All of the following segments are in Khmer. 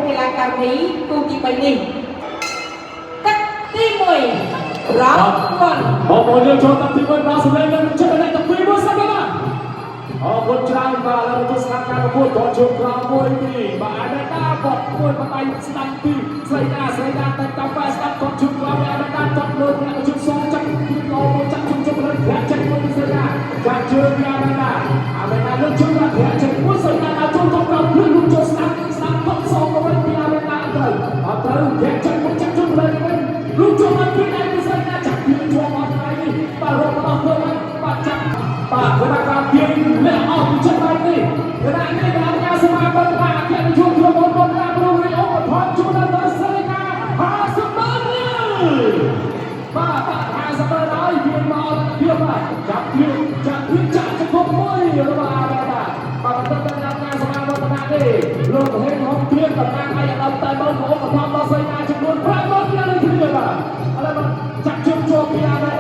កីឡាករនីគូទី3នេះទឹកទី1 round 1 បងប្អូនយើងចូលទឹកទី1ដល់សម្លេងនឹងចិត្តដល់ទឹកទី1សិនបាទអរគុណច្រើនបាទឥឡូវទស្សនាការប្រកួតតជើងក្រោមមួយពីបាទអាមេដាគាត់មួយបដៃស្ដាំពីស្រីដាស្រីដាតែតាមបាទស្ដាំគាត់ជើងក្រោមអាមេដាតលើអ្នកជើងសងចាប់ពីលោមកចាប់ជើងជុំលើប្រាក់ចិត្តមួយពីស្រីដាចាក់ជើងអាមេដាអាមេដាលើកជើងដល់ប្រាក់ចិត្តមួយស្រីដាដល់ជើងទៅក្រោមភ្លឺលុកចូលស្ដាំស្ដាំគាត់សងទៅវិញពីអាមេដាត្រូវអត់ត្រូវប្រាក់ចិត្តមួយចាប់ជើងលើវិញលុកចូលមកពីដៃពីស្រីដាចាប់ពីជាប់អត់ថ្ងៃនេះបាទរករបស់ធ្វើបានបាទចាប់បាទគណៈកម្មការលាក់អស់ពីចិត្តហើយនេះគណៈនេះគណៈកម្មការសមាគមគណៈអគ្គនាយកក្រុមហ៊ុនបុណ្យព្រមរីឧបត្ថម្ភជូនដល់ស្រីកា50ម៉ឺនរៀលបាទបាទ50ម៉ឺនហើយវាមកទៀតបាទចាប់ទៀតចាប់ទៀតចាក់ចំពោះមួយរបស់អាបាទបាទបន្តទៅគណៈកម្មការសមាគមគណៈនេះលោកហេងហុងត្រៀមតំណាងឲ្យដល់តែបងឧបត្ថម្ភដល់ស្រីកាចំនួន5ម៉ឺនរៀលនេះគ្នាបាទឥឡូវបាទចាប់ជើងជាប់ពីអាបាទ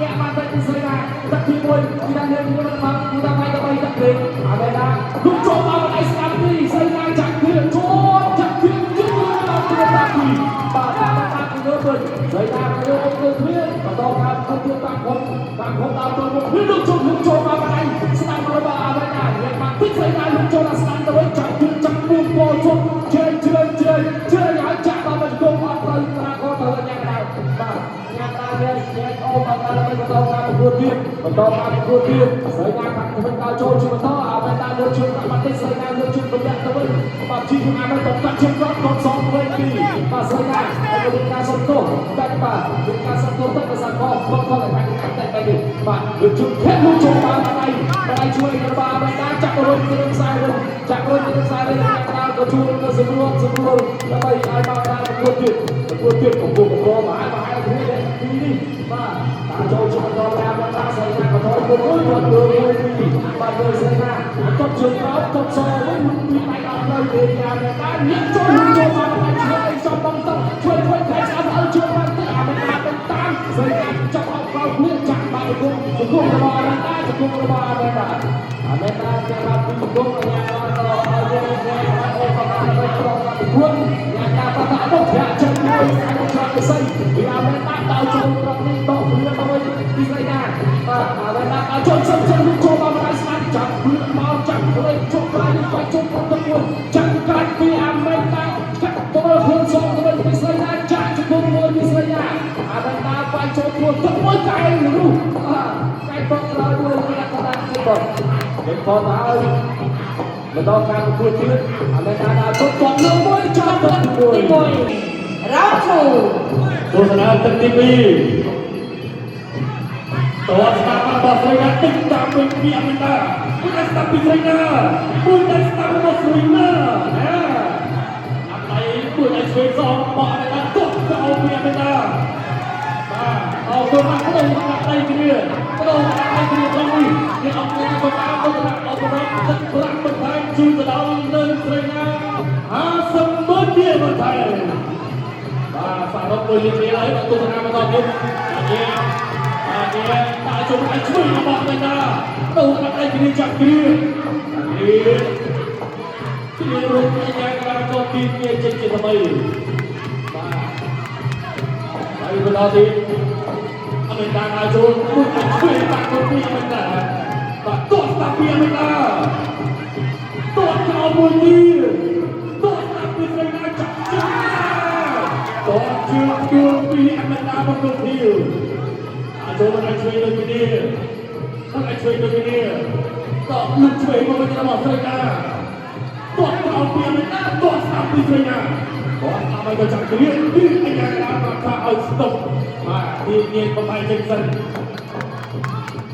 ញាក់បានទៅពីស្រីកាទឹកទី1ពីដល់នេះមួយមកពីដល់ไปទៅទឹកនេះអាមេដាលុកចូលមកដៃស្ដាំពីស្រីកាចាក់ទៀតចូលចាក់ទៀតជិះដល់ទៅដល់ពីបាទតាមតាមពីលើវិញស្រីកាទៅអូនទៅគ្នាបន្តការខំទៀតតាមខំតាមខំដល់ទៅមុខនេះលុកចូលលុកចូលមកដៃស្ដាំរបស់អាមេដាញាក់បានទីស្រីកាលុកចូលដល់ស្ដាំទៅវិញចាក់ទៀតចាក់មួកកជុំជ្រែកជ្រែកជ្រែកជ្រែកឲ្យចាក់ដល់មកជុំអត់ត្រូវត្រាកទៅញ៉ាំដែរបាទញ៉ាំដែរញ៉ាំញ៉ាំអូមកដល់ទៅបន្តការប្រកួតទៀតបន្តការប្រកួតទៀតស្រីកាខាងវិញដល់ចូលជាបន្តអាមេដាលើកជើងដាក់បាត់តិចស្រីកាលើកជើងទម្លាក់ទៅវិញបាទជីអាមេដាកាត់ជើងគាត់គាត់សងវិញពីបាទស្រីកាហើយមានការសុំទោសតែបាទមានការសុំទោសទៅភាសាខគាត់គាត់តែខាងតែបែបនេះបាទលើកជើងធាក់លុកចូលបានដៃដៃជួយរបស់អាមេដាចាក់រុញទៅខ្សែវិញចាក់រុញទៅខ្សែវិញខាងក្រៅក៏ជួយទៅសម្រួលសម្រួលដើម្បីឲ្យបានការប្រកួតទៀតប្រកួតទៀតកំពុងកំពុងមកហើយមកហើយគ្នាពីនេះបាទតាមចូលចូលដល់តាមតាមស្រីកាក៏ថយមួយគាត់លើមួយពីបាទលើស្រីកាតបជើងក្រោមតបសវិញពីដៃអត់នៅទេយ៉ាងតែញៀនចូលចូលមកដៃឆ្លើយចំបងទៅជួយជួយខែស្អាតឲ្យជួយបានទៅអាមេដាទៅតាមស្រីកាចាប់អត់ក្រោមគ្នាចាក់បាទជង្គង់ជង្គង់របស់អាមេដាជង្គង់របស់អាមេដាអាមេដាចាំបានពីជង្គង់ញ៉ាំដល់ឲ្យយើងញ៉ាំឲ្យអូបបានទៅក្រោមប្រកួតញ៉ាំការបាត់អត់ធាក់ចិត្តមួយអាចច្រកទៅសៃពីអាមេដាដល់ចូលត្រង់នេះដកព្រាទៅវិញពីស្រីកាបាទអាមេដាដល់ចូលសិនសិនចូលមកម្ដាយស្ដាប់ចាប់ព្រាមកចាប់លេខជុំក្រៃបាច់ជុំប្រទៅមួយចាប់ក្រាច់ពីអាមេដាចាក់ទៅខ្លួនសងទៅវិញពីស្រីកាចាក់ជង្គង់មួយពីស្រីកាអាមេដាបាច់ចូលខ្លួនទឹកមួយកែនោះបាទកែបកក្រោយមួយពីអកតាទីបងគេផតហើយបន្តការប្រកួតទៀតអាមេដាដល់ទៅទាត់លើមួយចាប់ទៅមួយ ទី1 round 2 ទស្សនាទឹកទី2តើស្ដាប់របស់ស្រីណាតិចតាមវិញពីអាមេដាមួយតែស្ដាប់ពីស្រីណាមួយតែស្ដាប់របស់ស្រីណាណាអាប់ដៃមួយតែឆ្វេងសងរបស់អាមេដាទប់ទៅឲ្យពីអាមេដាបាទអរគុណណាស់ក្នុងដាក់ដៃគ្នាក្នុងដាក់ដៃគ្នាត្រង់នេះនេះអង្គការសម្រាប់ទៅដាក់អបរំទឹកប្រាក់បន្ថែមជូនទៅដល់នៅស្រីណា50ម៉ឺនរៀលបន្ថែម បាទសារ៉ុបមួយលានរៀលហើយបាទទស្សនាបន្តទៀតបាទនេះបាទនេះតាជុំឲ្យជួយរបស់មេតាទៅដាក់ដៃគ្នាចាប់គ្រាគ្រាគ្រារុំញ៉ាំក្រាក៏ទីគ្នាចេញជាថ្មីបាទហើយបន្តទៀតអមេតាឲ្យចូលមួយឲ្យជួយបាក់ទៅពីអមេតាបាទទោះស្ដាប់ពីអមេតាទោះក្រោមមួយទៀតទោះស្ដាប់ពីស្រីណាចាប់ជើង តបជឿគួរពីអមេតាមកទៅភៀវអាចចូលមកឲ្យជួយដូចគ្នាមកឲ្យជួយដូចគ្នាតបលុកជួយមកវិញរបស់ស្រីណាតបក្រោមពីអមេតាតបស្ដាប់ពីស្រីណាតបស្ដាប់ឲ្យក៏ចាំគ្រាពីអញ្ញាកាប្រាប់ថាឲ្យស្តុបបាទទីញៀនបំបីចេញសិន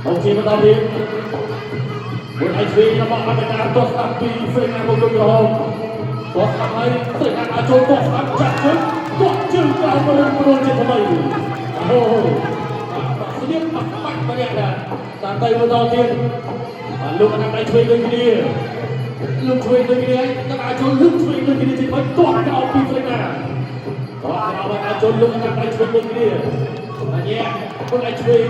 មកជាបន្តទៀតមួយឲ្យជួយរបស់អមេតាតបស្ដាប់ពីស្រីណាមកទៅក្រហមតបស្ដាប់ឲ្យស្រីណាអាចចូលតបស្ដាប់ចាក់ជើង ទាត់ជើងក្រោមរំព្រួលជាថ្មីអូបាទស្លៀកបាក់បាក់ម្នាក់ដែរតាមទៅបន្តទៀតបាទលោកអនាដៃឆ្វេងដូចគ្នាលោកឆ្វេងដូចគ្នាដល់អាចចូលលោកឆ្វេងដូចគ្នាជាថ្មីទាត់ក្រោមពីស្រីណាទាត់ក្រោមអាចចូលលោកអនាដៃឆ្វេងដូចគ្នាបាទញ៉ែពុនឲ្យឆ្វេង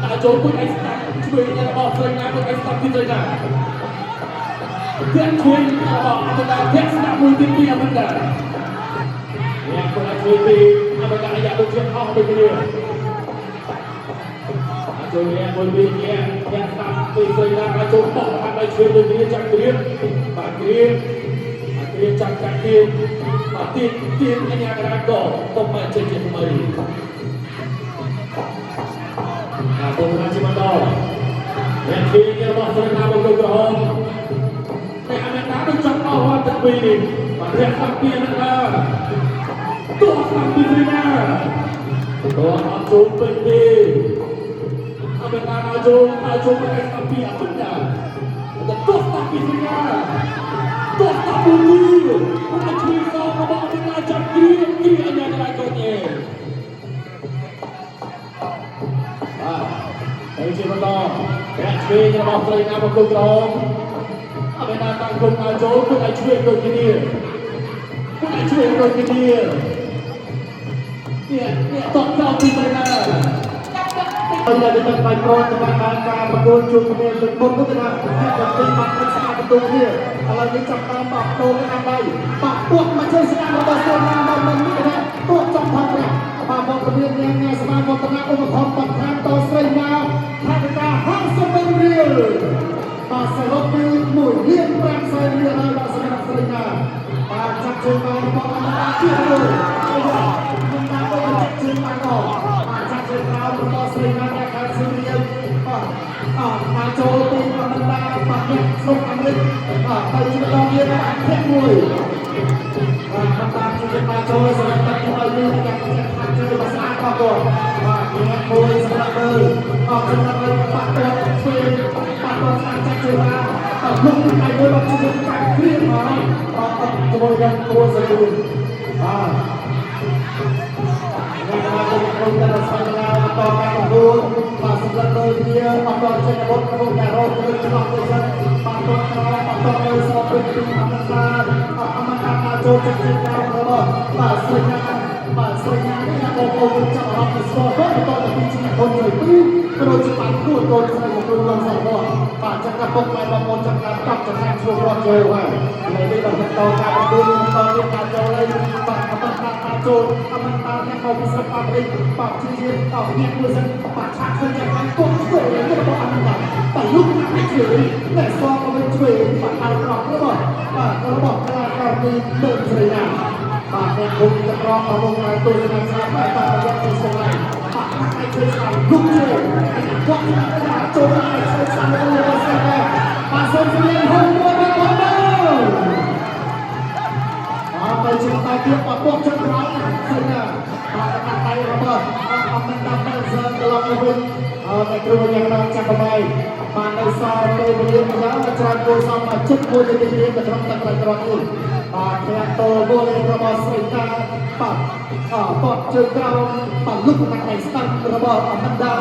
ដល់ចូលពុនឲ្យស្ដាប់ឆ្វេងរបស់ស្រីណាពុនឲ្យស្ដាប់ពីស្រីណាធាក់ឆ្វេងរបស់អមេតាធាក់ស្ដាប់មួយទៀតពីអមេតា ណាអ្នកគាត់ជួយពីអមេតាយ៉ាដូចជាអស់ដូចគ្នាជួយអ្នកមួយពីអ្នកអ្នកស្ដាប់ពីស្រីណាក៏ចូលបោះបានឲ្យជួយដូចគ្នាចាំគ្រៀបបាទគ្រៀបគ្រៀបចាំកាត់ទៀតបាទទៀតទៀតអញ្ញាករាកពុំមកចេញជាថ្មីបាទពុំមកជាបន្តអ្នកទីរបស់ស្រីណាមកក្រហមតែអមេតាដូចចង់អស់វត្តពីនេះបាទអ្នកស្ដាប់ពីអមេតាទោះស្ដាប់ពីស្រីណាទោះអត់ចូលពេញទេអមេតាឲ្យចូលឲ្យចូលទៅស្ដាប់ពីអមេតាតែទោះស្ដាប់ពីស្រីណាទោះស្ដាប់ពីនេះមកជួយសងរបស់អមេតាចាប់គ្រៀបគ្រៀបអញ្ញាករាកញ៉េបាទហើយជាបន្តអ្នកឆ្វេងរបស់ស្រីណាមកក្រមអមេតាតាំងគុំឲ្យចូលគុំឲ្យឆ្វេងដូចគ្នាគុំឲ្យឆ្វេងដូចគ្នានេះនេះតបតពីស្រីណា ចាប់ទឹកទី ហើយដែលទឹកបាយប្រនទៅបានការប្រកួតជួបគ្នាលើកមុននោះគឺថាអ្នកទាំងពីរបានប្រឹក្សាបន្ទូគ្នាឥឡូវនេះចាប់តាមបាក់ដូរតាមដៃបាក់ពួកមកជួយស្ដាំរបស់ស្រីណាមកមិននេះថាពួកចំថងប្រាក់បាទមកពៀនញ៉ាំញ៉ាសមាវឌ្ឍនៈឧបត្ថម្ភបន្ថែមតស្រីណាថវិកា50ម៉ឺនរៀលបាទសរុបគឺ1លាន5សែនរៀលហើយបាទសម្រាប់ស្រីណាបាទចាប់ជើងបានរបស់អន្តរជាតិមួយហើយមិនតាមទៅចាប់ជើងបានអបាទចាប់ជើងក្រោមរបស់ស្រីណាអ្នកខេត្តសៀមរាបបាទអមកចូលពីអមតាបាទអ្នកស្រុកអាមេរិកបាទទៅជាម្ដងទៀតបាទធាក់មួយបាទតាមតាមជាមកចូលសម្រាប់ទឹកថ្មីនេះអ្នកចាក់ខាត់ជើងមកស្អាតផងគាត់បាទអ្នកមួយសម្រាប់មើលអរសម្រាប់ឲ្យបាក់ទាត់ធ្វើបាក់ទាត់ស្អាតចាក់ជើងបានបាទលុកពីដៃមួយមកជើងកាត់គ្រៀងមកបាទអត់ជាមួយនឹងគួរសគូបាទអ្នកណាក៏គុំតែស្វែងរកបន្តការប្រកួតបាទសម្រាប់លើគ្នាបន្តចេញអាវុធក្នុងការរកទៅឆ្លោះទៅសិនបាទតក្រោយបន្តទៅសពពីអមតាអមតាចូលចិត្តជាការរបស់បាទស្រីណាបាទស្រីណានេះណាបងប្អូនចាប់អារម្មណ៍ស្គាល់ទៅបន្តទៅពីជាកូនស្រីពីរក៏ដូចជាបានគួរកូនស្រីមកគ្រូឡងសរបាទចឹងក៏ពុកម៉ែបងប្អូនចាប់តាមតបចំណាំជួបរត់ចូលហើយឥឡូវនេះបាទបន្តការប្រកួតបន្តទៀតការចូលហើយបាទអមតាចូលអមតាអ្នកមកពីស្រុកអាមេរិកបាទជាជាតអ្នកមួយសិនបាទឆាក់ធ្វើយ៉ាងណាគុំធ្វើរបស់អមតាបាទលោកណាក់ជួយអ្នកសងមកជួយបាទដល់ក្រោករបស់បាទរបស់កលាករនេះលើស្រីណាបាទអ្នកគុំទៅក្រោករបស់ការទស្សនាស្រាប់បាទបាទយកទៅស្រីបាទឲ្យជួយស្រាប់លោកជួយគាត់ចូលឲ្យជួយស្រាប់របស់ស្រីបាទសូមជម្រាបហុងមួយបងប្អូនបាទទៅជាបន្តទៀតបាទពួកជិតក្រោយស្រីណាបាទកាត់ដៃរបស់អមតាមែនសឺត្រឡប់ទៅវិញអត់តែគ្រូយ៉ាងណាចាប់ប្របាយបាននៅសល់ពេលវេលាយ៉ាងច្រើនគួរសមមកជិតមួយនាទីទៀតនៅក្នុងទឹកក្រក្រនេះបាទធាក់តមួយរបស់ស្រីតាបាទអតតជើងក្រោមបាទលុកណាក់ដៃស្ដាំរបស់អមតា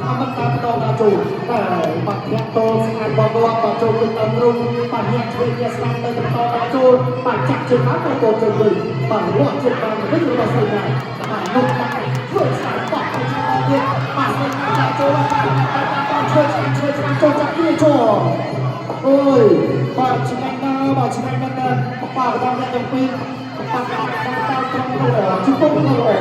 អមតាបន្តដល់ចូលតែបាទធាក់តស្អាតបបបាទចូលទៅតាមទ្រុងបាទញាក់ឆ្វេងញាក់ស្ដាំទៅបន្តដល់ចូលបាទចាក់ជើងក្រោមបន្តជើងវិញបាទលាស់ជើងក្រោមវិញរបស់ស្រីតាបាទលុកណាក់ធ្វើស្អាតបាទទៅជាទៀតបាទស្រីតាចាក់ចូលបាទបាទជួយជួយចូលចាក់គ្នាចូលអូយបាទឆ្ងាញ់ណាស់បាទឆ្ងាញ់ណាស់បាទតាមអ្នកទាំងពីរបាទតាមតាមត្រង់ទៅជពុកទៅតែ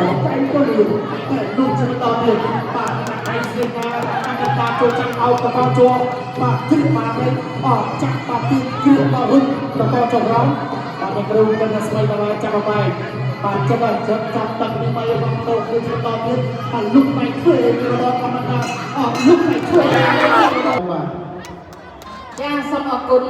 ទៅលឿនតែលោកជាបន្តទៀតបាទឯស្រីណាតាមតាមចូលចាក់អោបតជាប់បាទគ្រៀបមកវិញអត់ចាក់បាទទីគ្រៀបមកវិញបន្តចរោបាទអ្នកគ្រូមិនស្រីដល់ចាប់បាយបាទចាប់ចាប់ចាប់ទឹកនេះមកយកទៅគឺបន្តទៀតបាទលុកដៃធ្វើរបស់អមតាអត់លុកដៃធ្វើបាទ ចាសូមអរគុណ